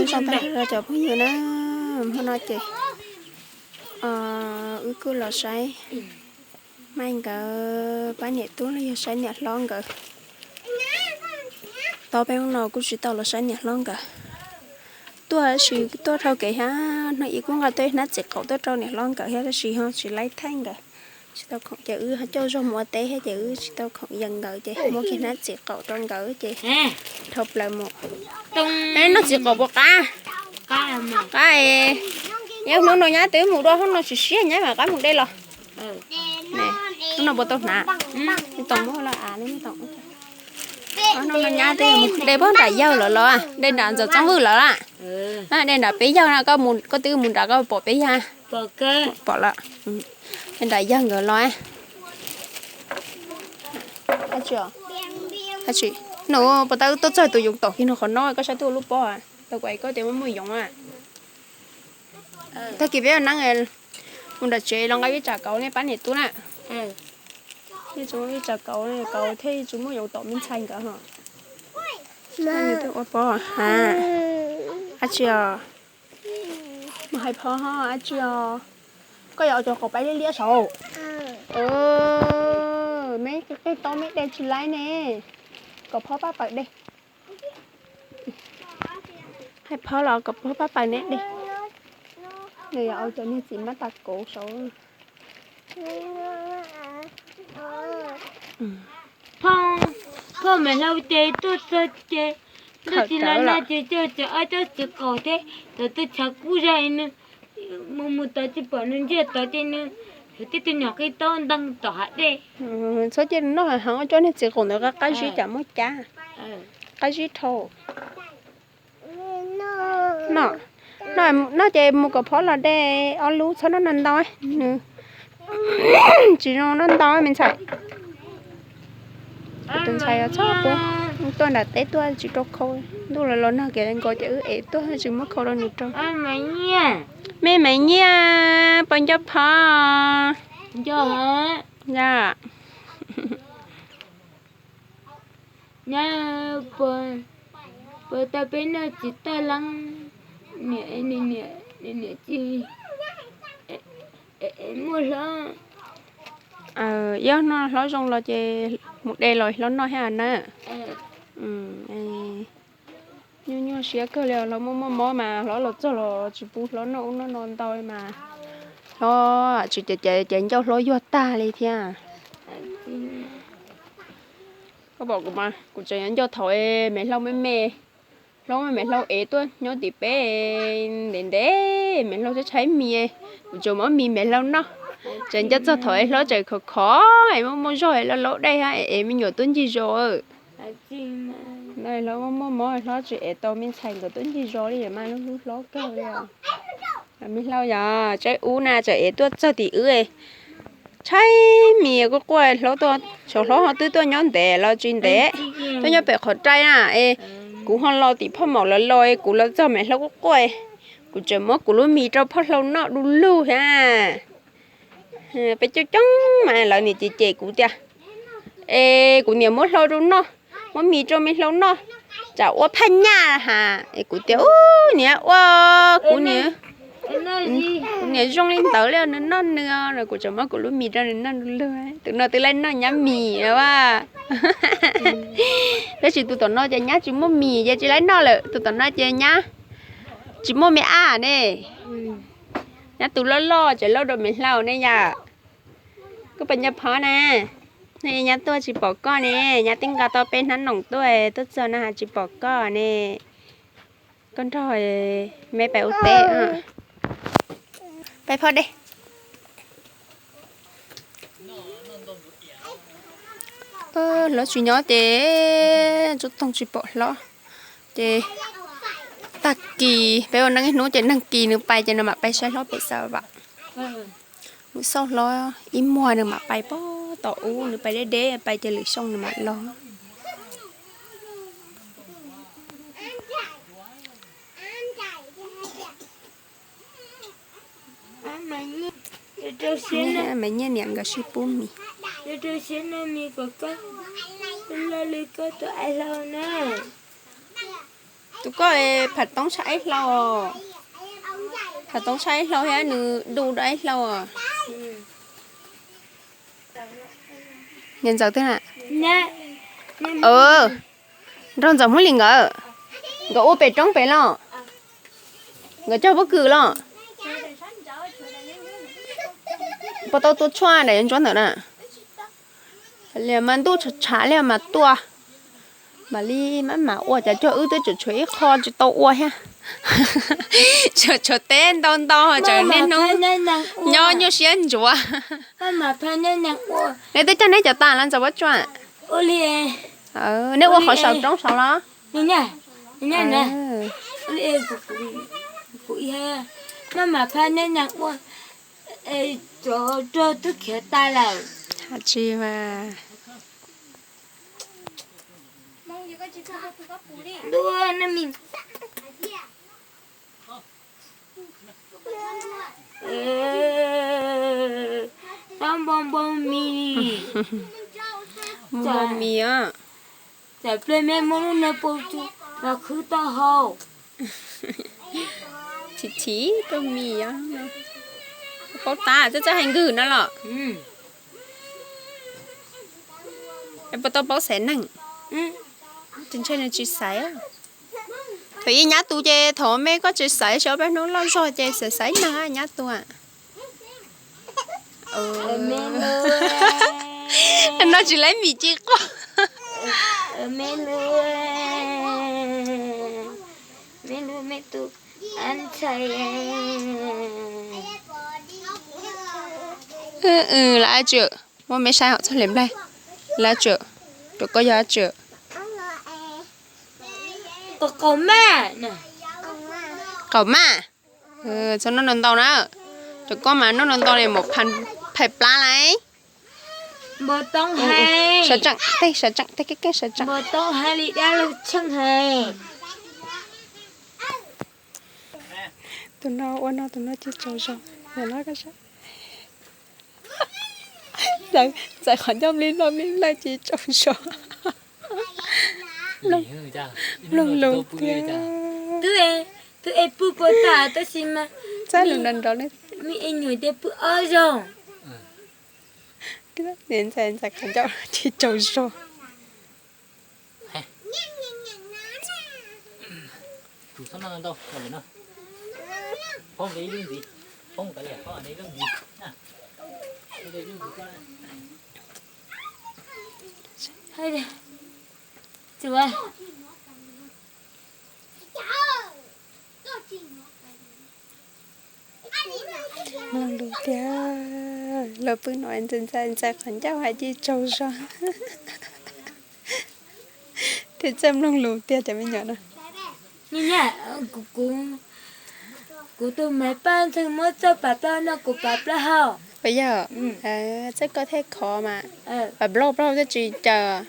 Zoo tag nrho cov phooj ywg na, hnub no ces wb kuj los saib Maiv nkawd pab niam tub los yog saib niam hlob nkawd. Tau peb hnub no kuj tsis tau los saib niam hlob nkawd. Tuaj tab sis tuaj dhau kev thiab, hnub ib kuj nqa tej hnab txiv qaum tuaj rau niam hlob nkawd thiab tab sis ho tsis laib thaij nkawd, tsis tau khoom ces wb coj zog mus ua teb thiab ces wb tsis tau khoom yees nkawd ces muab kiag hnab txiv qaum rau nkawd ces dhau plaws mus. Noj txiv qaum puas qab? Qab, hnub no nyab twb mus dua, hnub no tsis siab nyab mam qab mus de los. Hnub no puas tau hnav? Tau muab los av li tau. Hnub no nyab twb de puag nram yawg lawm los, de nram ntxawm Txoob Vwj lawm lawm. De nram peb yawg na, koj twb mus nram koj pom peb yawg. Pom lawm. De nram yawg nkawd los. Nws puas tau tuaj txog tus yoov tom kiag no qhov no, koj saib tuaj lub pob, tau kuv es koj tias muaj muaj yoov. Tag kis peb ua neeb mus nram tsev los nqa vij tsam kauv nej pab niam tub na. Vij tsam kauv, kauv thiaj tsis muaj yoov tom me ntxhais nkawd ho. Nws twb ua pob ha. Ab tsi os. Mus hais phov ho ab tsi os. Koj yuav ua cov qaum paib liab liab saud. Me qig qig tau me de tsis laib ne. Kom phob pab pawg de. Hais phov los kom phob pab pawg neb de. Nws yuav ua cov niag txiv mab tas kauv saud. Phauj, phauj Maiv Hlau ces tuaj txog ces ntuj tsis los nag ces coj cov ob cov txiv qaum thiab cov tub chaw kub zog nws mus mus tod tsis pom nws ntsia tod ces nws yog tib tug nyuam qij taub nteeg tom hav dej. Txhob cia nws noj heev, ua cov niag txiv qaum ntawd qab zib cas muab cab, qab zib dhau. Noj, noj ces mus kom phob los de ob lub, txhob noj ntau ntau, nws tsis zoo noj ntau me ntxhais. Kuv tus ntxhais txhob quav, tuaj nram teb tuaj tsis rau khau, ntuj los los nag kev nkaus ces wb ev tuaj tsis muab khau rau nws rau. Me Maiv Nyiaj, puas nco phov? Nco. Nyab, puas tau peb noj txiv taj leeb? Niam, niam tsis muaj hlob. Yog noj hlob zoo los ces mus de los hlob noj thiab na. Nyuaj nyuaj siab kawg li, hlob muaj muaj mob mas hlob los txog los tsis pub hlob noj ub noj no ntau mas hlob tsis ces ces ncauj hlob yuag tag li thiab. Koj pom kuv mas kuv tseem nco thaum me Hlau me me, hlob me Hlau ev tuaj nyob tim peb ntev ntev, me Hlau tshaib tshaib mis, kuv tseem muab mis me Hlau noj. Tseem nco txog thaum hlob tseem khov khov es muaj muaj zog es laub laub dej thiab es me nyuam tuaj ncig zos. Hlob muaj muaj mob hlob tsis ev tau me ntxhais nkawd tuaj ncig zos li mas lub hlub hlob kawg li. Me Hlau yog tsaib ub na tseem ev tuaj txog tim wb, tshaib mis quaj quaj, hlob tuaj, xyov hlob ho twb tuaj nyob ntev los tsis ntev, tuaj nyob pem qhov rai na es kuv ho los tim phoj maum lawv los es kuv los txog me Hlau quaj quaj, kuv tseem muab kuv lub mis rau phoj Hlau noj du lug thiab. Peb coob coob mas lawv niam cem cem kuv tias es kuv niam muab Hlau rau noj, muab mis rau me Hlau noj, tsam ua phaj nyaj has. Es kuv tias ub niam ua, kuv niam, kuv niam zoo li ntawd li nws noj nws, kuv tseem muab kuv lub mis rau nws noj du lug. Tus no twb laib noj nyab mis a. Tab sis tus tom no ces nyab tsis muaj mis ces tsis laib noj lawm, tus tom no ces nyab tsis muaj me ab ne. Nyab tus loj loj tseem loj dua me Hlau ne yom. Koj puas nco phov na? Nyab tuaj tsis pom koj ne, nyab twb nqa tau peb hnab noom tuaj, tuaj txog no tsis pom koj ne. Koj nrog me pais ua teb, pais phov dej. Hlob tsis nyob ces Tsuj Toog tsis pom hlob. Ces tag kis peb ua neeb ib hnub ces nag kis nws pais ces nws mam pais saib hlob pem xav vam. Nws xauj hlob ib muag nws mam pais pog tom ub, nws pais deb deb pais ces lwm xyoo nws mam los. Maiv Nyiaj niam nkawd sib pub mis. Rau siab noj mis kom koj loj li koj tus aib hlau na. Tus koj phav toob tshaj ib hlau, phav toob tshaj ib hlau thiab nws du dua ib hlau. Niam ntxawm twg na? Nrog ntxawm Hmoob Lis nkawd, nkawd ua pem roob pem los, nkawd cog pob kws los. Puas tau tua tshuaj na, yuav ntsuav ntawm na. Li mas ntuj tshav tshav li mas tua. Mam li maj mam ua, cas cog wb twb tseem tshuav ib qho tsis tau ua thiab. Tseem tshuav teb ntau ntau, tseem niaj hnub nyob nyuaj siab ntsuav. Neb twb cog neb cov tas los ntxawm Pob Tsuas? Neb ua qhov saum roob saud los? Tsis mas. Npau npau mis, npau mis os. Tsam pliag me muaj lub niag pau tsuj los khwb taub hau. Chim chim koj mis os. Paub tab txawj txawj hais nkwg no los? Puas tau paub xaiv neeg? Tus ntshe nws tsis xaiv. Thaum ub nyab tus ces thaum me koj tsis xaiv, xyov peb hnub loj zog ces xaiv xaiv neeg nyab tus. No tsis laib mis ci quaj. Lawv ab tsi, muaj me saib hauv txoj hliv nplaig. Lawv ab tsi, rau koj yog ab tsi? Qaum maj. Txhob noj ntau ntau na. Cov koj mas noj ntau ntau ne mus phais plab lawm. Sawv tsees, tej sawv tsees, tej kev kev sawv tsees. Tus no ua no tus no ci tsaug zog. Ntxawm qhov ncauj nplij nploj nplij nplawj ci tsaug zog. Mloog lus tiag. Twb es pw puas tas tab sis mas txawj lus nrov nrov li. Me nyuam ces pw ob zaug. Ntxawm, ntxawm qhov ncauj ci tsaug zog. Mloog lus tiag, los pw no ntxawm, ntxawm qhov ncauj hais ci tsaug zog. Thiaj txawj mloog lus tiag cov me nyuam no. Kuv tus maiv Paj Ntxhee muab txoj pas plaub no kuv pas plaub hau. Puas yog? Txawj koj thiaj khov mas. Pas plaub plaub hau thiaj tsis caws.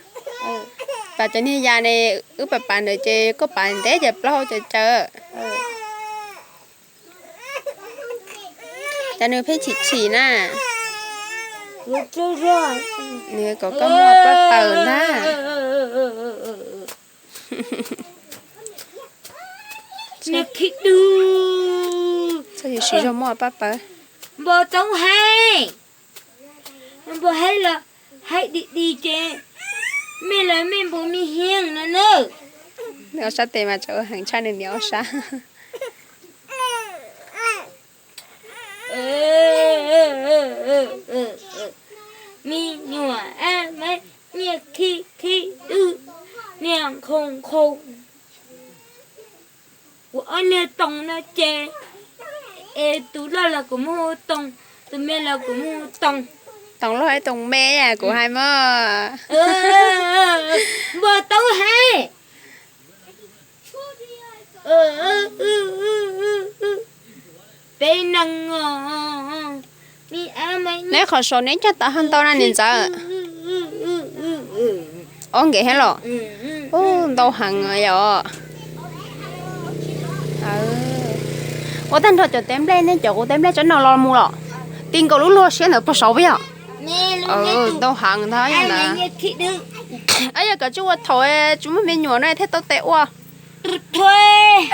Pas cov niag yas ne, wb pas pas ntawd ces koj pas ntev ces plaub hau ces caws. Cas nws pheej chim chim na. Nws kom koj muaj paj paws ntag. Txhob siv zog muaj paj paws. Npau taub hais, npau hais los hais dim dim ces mej los mej npau me hiav no na. Nws ob sab tes mas tseem ua heev tshaj nws niam ob sab. Me nyuam ab maiv niag khib khib dwb niag nkhaus nkhaus. Kuv ob niag Toos no ces es tus loj los kuv muab hu Toos, tus me los kuv muab hu Toos. Toos loj ib Toos me kuv hais mas. Npau taub hais. Peb neeg, neb qhov saud neb cog tau haj ntau na niam ntxawm? Ob nkev thiab los? Ub, ntau heev yom. Ua tag nrho cov teb nplej, nej cov kuv teb nplej tsob no los mus los? Ti nkaus lub luag siab ntawd puag saud puas yog? Ntau heev ntag yog ntawd. Yog kawm tsis ua thaum tsis muaj me nyuam no thiaj tau tes ua. Rthue,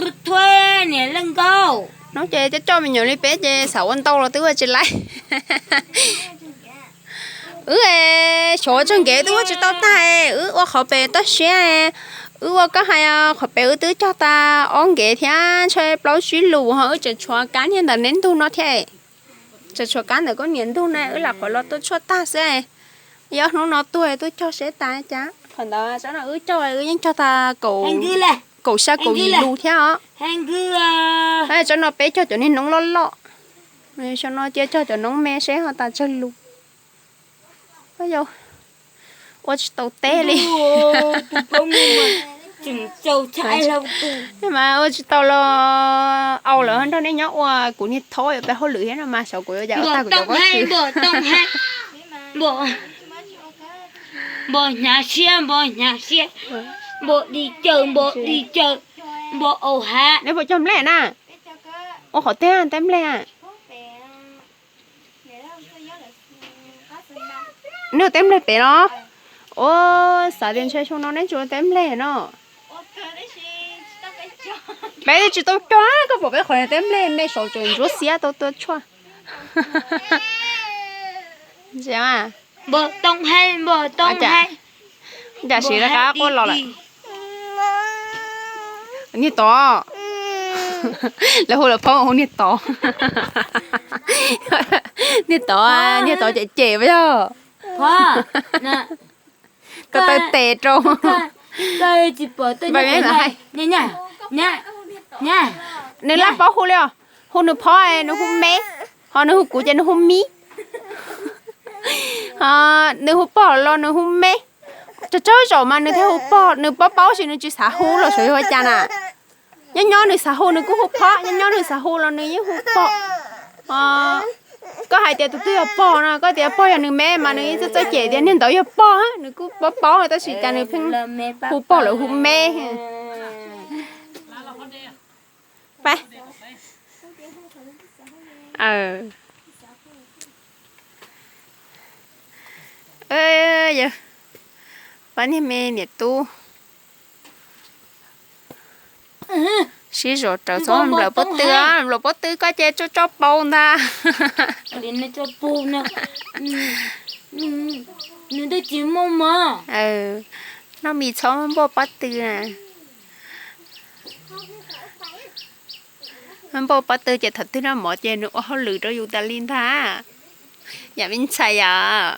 rthue, niam leej nkauj. Hnub ces coj coj me nyuam li peb ces xav ua ntau los twb ua tsis laib. Wb xyov tsawg nkev twb ua tsis tau tag, wb ua qhov pem toj siab, wb ua koj hais qhov pem wb twb cog tag ob nkev thiab ntshe plaub tsib lus ho wb tseem tshuav kab niag ntawm neb ntug no thiab. Tseem tshuav kab ntawm koj niam ntug no wb lam qhuav los tuaj tshuaj tag xwb. Yog hnub no tuag tuaj cog seb tas cas. Qhov ntawd tsob no wb cog wb yeej cog tag kaum xya kaum yim lus thiab os. Tsob no peb cog cov niag noob loj loj, xyoo no cia cog cov noob me seb ho tas tsawg lus. Ua tsis tau teb li. Mas ua tsis tau los au lawm nrog nej nyob ua kuv niag thob yuav peb hauj lwm thiab no mas xyov kuv yuav ua cas ua tag kuv cov pob kws. Npog hnyav siab, npog hnyav siab, npog di caws, npog di caws, npog au hav. Neb puas cog nplej na? Ua qhov twg tej nplej? Neb ua teb nplej pem los? Ua, xav tias ntshe xyoo no neb tsis ua teb nplej no. Peb twb tsis tau cog, koj pom peb qhov niag teb nplej me saud tseem ntsuab xiab tau tua tshuaj. Npog too hais, npog too hais. Cas siv rov qab quaj los lawm. Niag tod, lawv hu lawv phob hu niag tod. Niag tod, niag tod cem cem puas yog? Koj taw tes rau. Nws laj paub hu li os, hu nws phob nws hu me, ho nws hu kuv ces nws hu mi, ho nws hu pog los nws hu me. Tsawg tsawg zaum mas nws thiaj hu pog, nws paub paub sis nws tsis xav hu los xyov yog ua cas na. Nyob nyob nws xav hu nws kuj hu phob, nyob nyob nws xav hu los nws yeej hu pog. Koj hais tias tus twg yog pog no, koj tias pog yog nws me mas nws yeej txawj txawj cem tias niag ntawd yog pog, nws kuj paub paub tab sis cas nws pheej hu pog lawm hu me. Pab. Yog pab niag me niam tub. Sib zos rawv txhob nplawm pob tw, nplawm pob tw koj ces tso tso paus ntag. Noj mis txhob npauj pob tw na. Npauj pob tw ces thaum twg noj mov ces nws ua hauj lwm rau yus tas li ntag. Yam me ntxhais yom.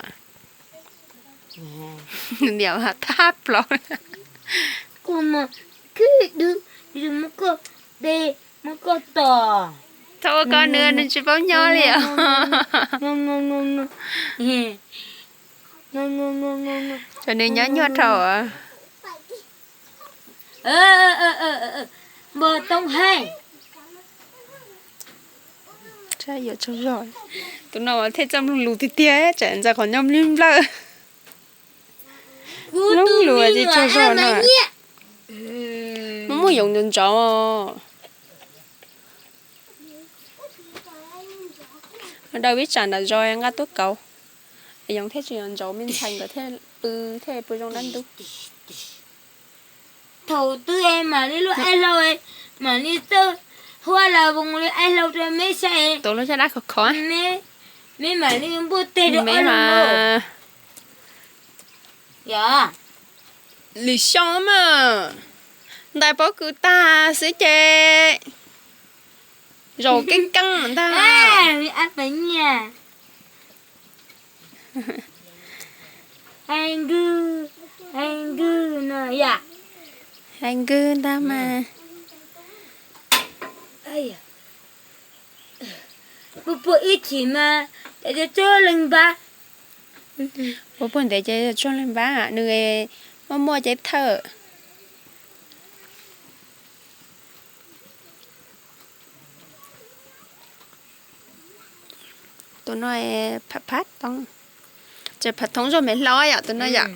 Niam thab plaub. Thaum ua koj nws nws tsis paub nyob li os. Tsam nws nyob nyuaj dhau. Npog too hais. Yuav tsaug zog. Tus no thiaj txawj mloog lus tiag tiag, tsam ntxawm qhov nyob mlib nplawj. Mloog lus tsis tsaug zog no. Muaj muaj yoov ntxov ntxov. Daws ib tsam nram zos nqa tuaj kauv, yoov thiaj tsis ntxov, me ntxhais nkawd thiaj pw, thiaj pw zoo dab ntub. Thaum twg es mam li lub aib hlau, mam li txawj huab las voos li aib hlau rau meb saib. Tus lub caj dab khov khov. Meb mam li npuaj teg rau ob leeg lauj. Yog lwm xyoo mas ntais pob kws tag xwb ces zaum keeb keeb ntag. Hais nkws, hais nkws no yom. Hais nkws ntag mas. Puag puag ib chim mas ces tsuag leeg npab. Puag puag ntev ces tsuag leeg npab, nws muaj muaj cev thawj. Tus no phav phav toob, ces phav toob zog me hlau yom tus no yom.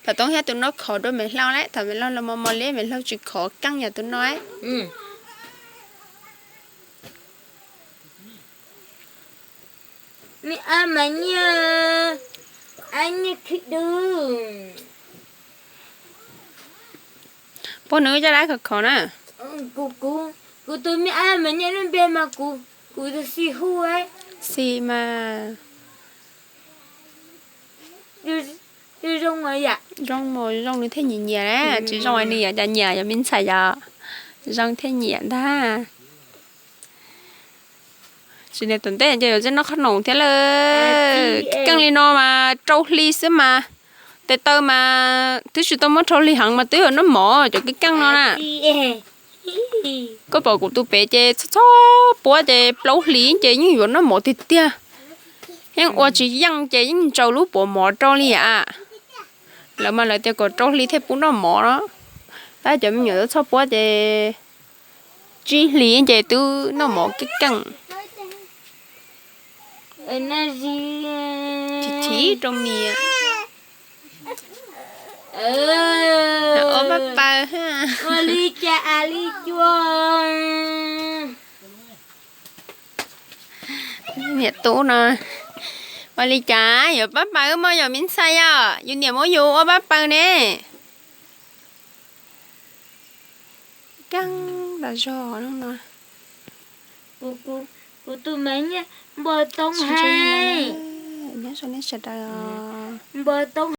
Phav toob thiab tus no khov dua me hlau lawm, thaum me hlau los mos mos liab me hlau tsis khov keej yom tus no. Me ab mas nyiaj, ab nyiaj khwb dub. Puab nws caj dab khov khov na. Kuv tus me ab mas nyiaj lub npe mas kuv, kuv tus xi hu, xi mas zoo, zoo nws thiaj nyiam nyiam, tsis zoo nws yam cas nyiam yog me ntxhais yom. Zoo thiaj nyiam ntag. Tsis niaj tom ntej ces yuav txawj noj qhob noom thiab lawm. Keej li no mas rau hli xwb mas, tes taw mas twb tsis tau muab rau hli heev mas twb yuav noj mov cov keej keej no na. Koj pom kuv tus pem ces txhob txhob puab ces plaub hlis ces yeej yuav noj mov tiag tiag. Yeej ua tsis yeej ces yeej ntsaws lub puav mov rau li a. Lawv mas lawv tias kom rau hli thiaj pub noj mov no. Tab cov me nyuam txhob puab ces tsib hlis ces twb noj mov keej keej. Chim chim rau mias. Ob pab paws. Ua li cas li cua. Niam tub no, ua li cas yuav pab paws mog yog me ntxhais yom, yus niam muab yus ua pab paws ne. Keej tas zog no. Kuv tus me nyiaj npau toob heev. Nyob zoo nej sawv daws. Npau toob